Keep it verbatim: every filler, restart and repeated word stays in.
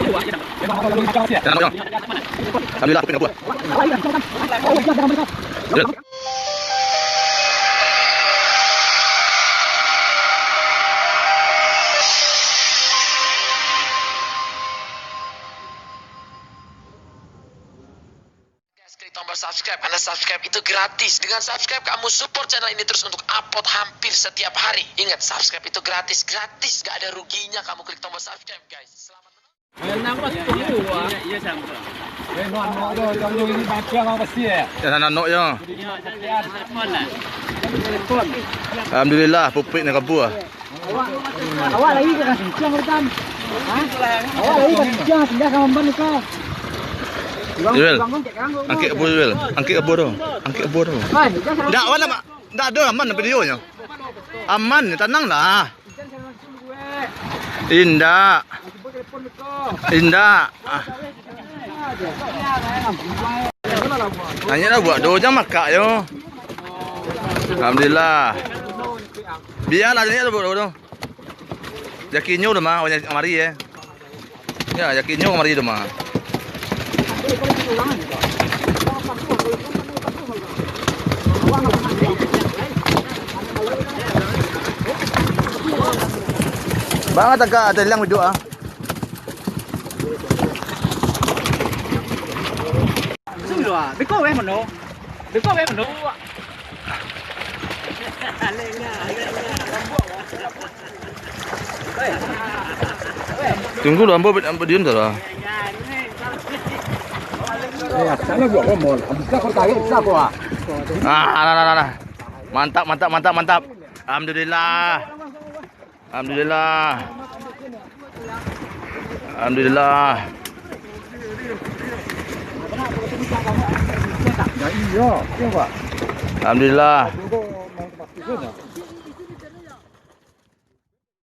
Alhamdulillah, aku pindah buah. Guys, klik tombol subscribe, karena subscribe itu gratis. Dengan subscribe, kamu support channel ini terus untuk upload hampir setiap hari. Ingat, subscribe itu gratis, gratis, gak ada ruginya kamu klik tombol subscribe, guys. Selamat menonton. Alhamdulillah, pupik ni kabua. Awak lagi ka sincang, Rutan. Ha? Awak lagi ka sincang, singgah ka mamban ka. Jul, angkek kabua, Jul. Angkek kabua tu. Angkek kabua tu. Ndak, awak ndak, ndak ado aman video nyo. Aman, tanang lah. Indak. Indak. Ah. Nanyo lah buek do, jan makak yo. Alhamdulillah. Bialah, nanyo lah buek do tu. Jakinyo dah mah, awak mari eh. Ya, jakinyo mari tu mah. Bang, tagak ateh liang duduak ah. Beko weh mano? Beko weh mano? Tunggu dulu, ambo, ambo diam dulu. Eh, salah buek ngomong. Bisa kau tarik, bisa kau, ah. Ah, alah, alah, alah. Mantap, mantap, mantap, mantap. Alhamdulillah. Alhamdulillah. Alhamdulillah. Ya, iya, iya, Pak. Alhamdulillah.